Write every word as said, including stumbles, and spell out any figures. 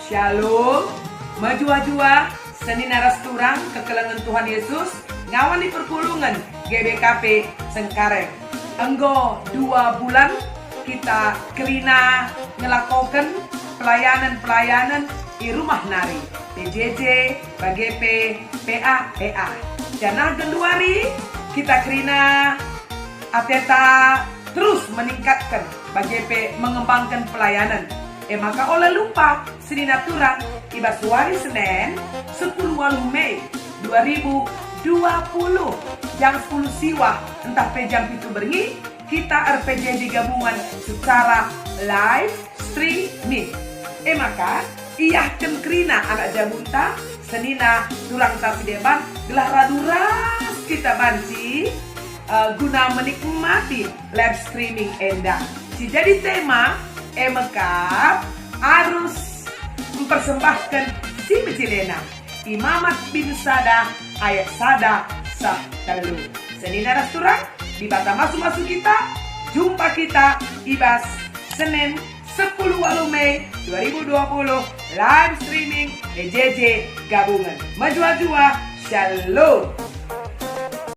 Shalom, mejuah-juah, senina ras turang kekelengen Tuhan Yesus, ngawan di perpulungen G B K P Cengkareng. Enggo dua bulan kita kerina ngelakoken pelayanan-pelayanan i rumah nari, P J J, bage pe P A P A. Janah genduari kita kerina ateta terus meningkatken bage pe mengembangken pelayanan. E maka ola lupa, senina turang, i bas wari Senen, sepuluh waluh Mei dua ribu dua puluh, jam sepuluh siwah ntah pe jam pitu berngi, kita R P J J gabungan secara live streaming. E maka, iahken kerina anak jabunta, senina turangta si deban, gelah radu ras kita banci, eh, guna menikmati live streaming enda. Si jadi tema, e mekap arus mempersembahken si mejilena. Imamat bin sada ayat sada seh telu. Senina ras turang, Dibata masu-masu kita, jumpa kita i bas Senen sepuluh waluh Mei dua ribu dua puluh, live streaming P J J gabungan. Mejuah-juah, Shalom.